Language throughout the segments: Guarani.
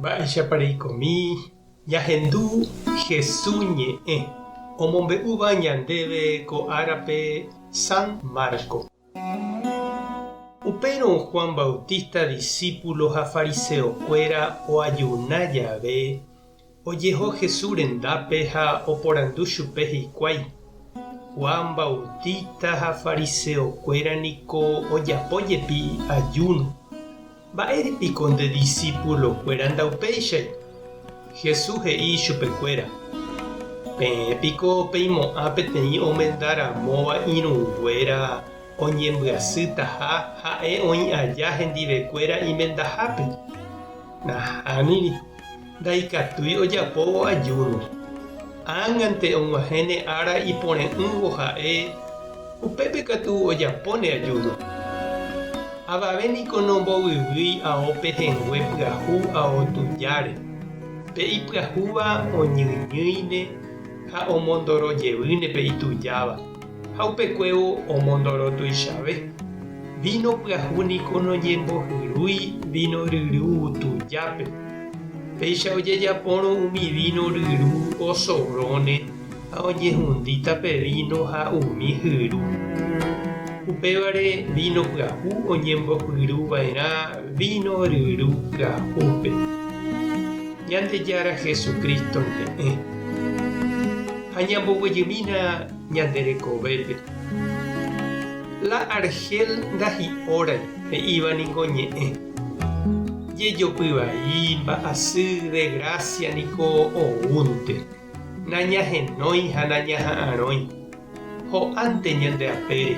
Mba'éichapa reikomi ñahendu Hesu ñe'ẽ omombe'úva ñandéve ko árape San Marco. Upérõ Juan Bautista disípulo ha fariseokuéra oajuna jave, ojeho Jesús rendápe ha oporandu chupe hikuái, Juan Bautista ha fariseokuéra niko ojapo jepi ajúno. Mba'ére piko nde disípulokuéra ndaupéichai? Jesús he'i ichupekuéra, Peẽ piko peimo'ã peteĩ omenda ramóva irũnguéra oñembyasytaha ha'e oĩ aja hendivekuéra imendahápe? Nahániri, ndaikatúi ojapóvo ajúno. Ág̃ante og̃uahẽne ára ipore'ỹvo ha'e, upépe katu ojapóne ajúno. Avave niko nombovyvýi ao pehẽngue pyahu ao tujáre. Pe ipyahúva oñyñýine ha omondoro jevýne pe itujáva, ha upekuévo omondoro tuichave. Víno pyahu niko noñembohyrúi víno ryru tujápe. Péicha ojejapórõ umi víno ryru osoróne ha oñehundíta pe víno ha umi hyru. Upévare víno pyahu oñembohyru va'erã víno ryru pyahúpe. Ñandejára Jesucristo ñe'ẽ. Ha ñamboguejymína ñande rekovépe. La argel ndahi'órai he'íva ningo ñe'ẽ. Jejopy vai, mba'asy, desgracia niko oúnte. Nañahenói ha nañaha'arõi. Ho'ánte ñande apére.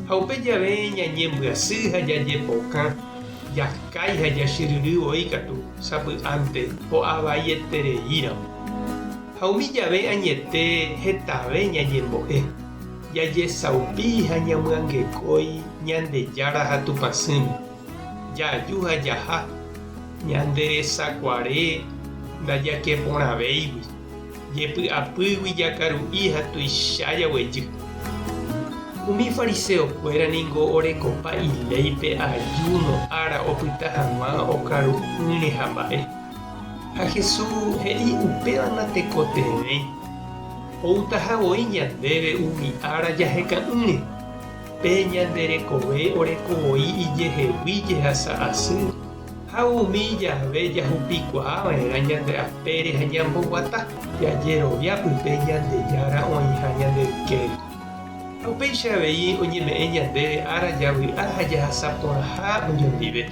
Ha upe jave ñañembyasy ha jajepokã, jakái ha jachyryry voi katu, sapy'ánte ho'a vaietereíramo. Ha umi jave añete hetave ñañembo'e, jajesaupi ha ñamyangekói Ñandejára ha Tupãsýme, jaju ha jaha, ñande resakuare ndajakeporãvéigui, jepy'apýgui jakaru'i ha tuicha jaguejy. Umi fariseokuéra ningo orekopa iléipe ajúno ára opyta hag̃ua okaru'ỹre ha mba'e. Ha Jesús he'i upéva natekotevẽi, outaha voi ñandéve umi ára jaheka'ỹre. Pe ñande rekove oreko voi ijehegui jehasa asy ha umi jave jahupikuaa va'erã ñande apére ha ñamboguata jajerovia pype Ñandejára oĩha ñande ykére. Ha upéicha avei oñeme'ẽ ñandéve ára javy'a ha jahasa porãha oñondive.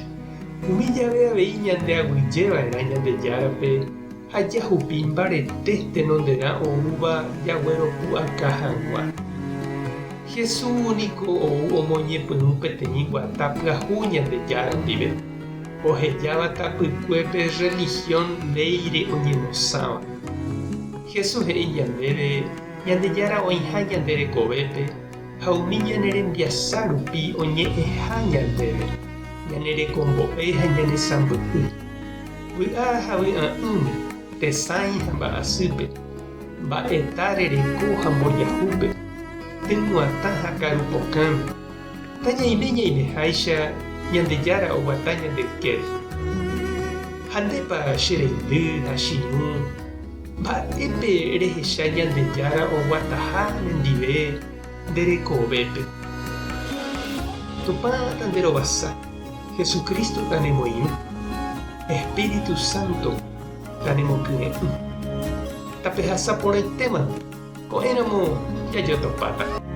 Umi jave avei ñandeaguyje va'erã Ñandejárape ha jahupi mbarete tenonderã oúva jagueropu'aka hag̃ua. Jesús niko ou omoñepyrũ peteĩ guata pyahu Ñandejára ndive, ohejáva tapykuépe rrelihión léire oñemosãva. Jesús he'i ñandéve Ñandejára oĩha ñande rekovépe ha umi ñane rembiasa rupi oñe'ẽha ñandéve, ñane rekombo'e ha ñane sãmbyhy. Vy'a ha vy'a'ỹme, tesãi ha mba'asýpe, mba'eta rereko ha mboriahúpe, tyg̃uatã ha karu pokãme. Tañaime ñaimeháicha Ñandejára oguata ñande ykére. Ha ndépa che reindy ha che irũ, mba'épe rehecha Ñandejára oguataha nendive nde rekovépe? Tupã tanderovasa, Jesucristo tanemoirũ, Espíritu Santo tanemokyre'ỹ. Tapehasa porãitéma, ko'ẽramo jajotopáta.